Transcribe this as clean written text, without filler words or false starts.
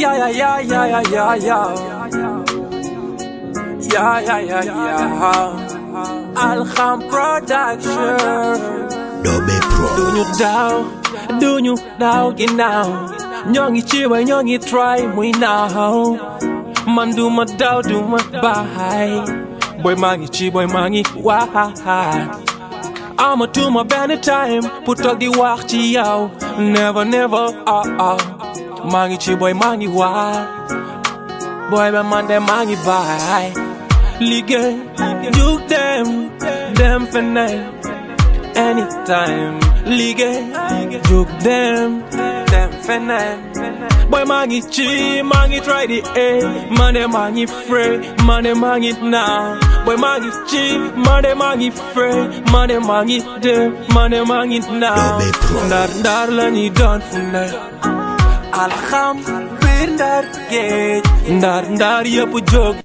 Yeah, yeah, yeah, yeah, yeah, yeah, yeah, yeah, yeah, yeah. Alham Production. Dobe Pro. Do you now, get now. Nyongi chiwa, nyongi try me now. Man do my down, do my bye. Boy mangi chi, boy mangi why. I'ma do my band time, put all the work to you. Never, mangi chi, boy mangi why. Boy, man, them mangi bye. Lige, juke them for night. Anytime, lige, juke them for night. Boy, mangi chi, mangi try the A. Man, them mangi free, man, them mangi now. Boy, mangi chi, man, them mangi free, man, them mangi them, man, them mangi now. Dar lani done for night. Alham, dar gate, dar yepu jog.